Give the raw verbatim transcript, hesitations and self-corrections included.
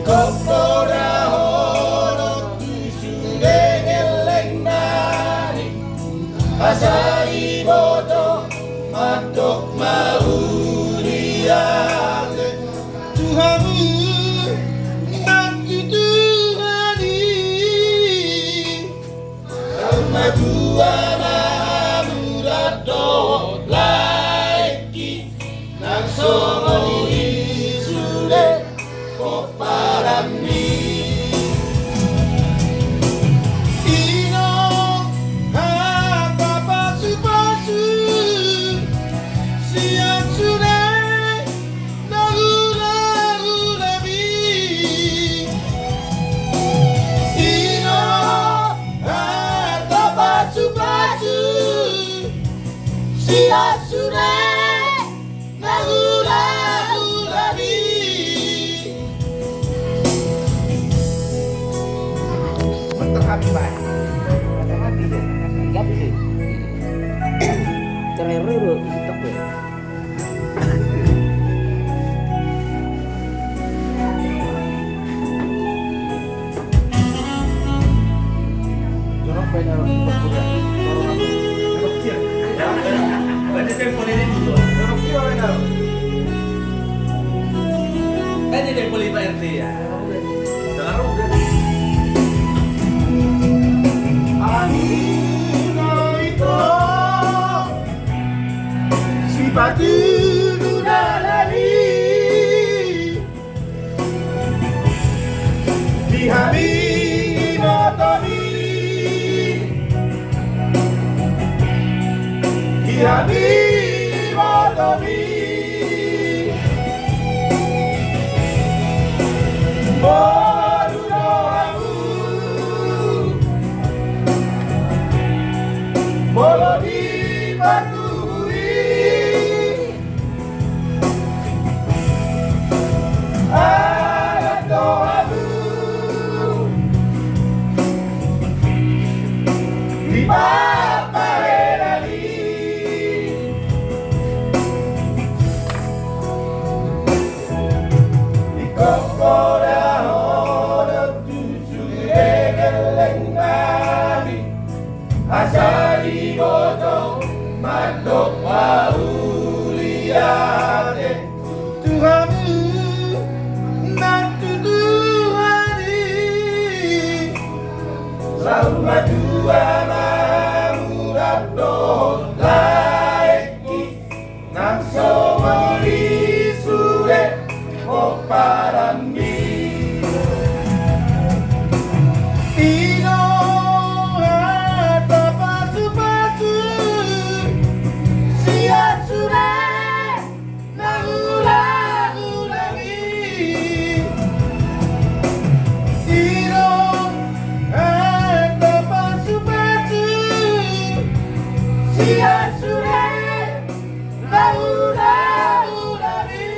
Tongkoda ho do tu sude gelleng nami, asa diboto mandok mauliate tu hamu, Tuhan i. Saur matua ma hamu dohot laengki, nang songon i sude pomparanmi. I do hata pasupasu sian sude na hulahulami. I do hata pasupasu sian sude na hulahulami. Mantap, habis, Pak. Mantap, habis, ya. Habis, ya. Terakhir dulu, TikTok, ya. Sipatudu dalan i di hami ibotomi, di hami ibotomi. Molo do hamu, molo di partubu i, adat do hamu di parbahenan i. Ingkon poda ho do tu sude gelleng nami, asa diboto mandok mauliate tu hamu nang tu Tuhan i. Saur matua ma hamu dohot laengki, nang songon i sude pomparanmi. I do hata pasupasu sian sude na hulahulami. I do hata pasupasu sian sude na hulahulami.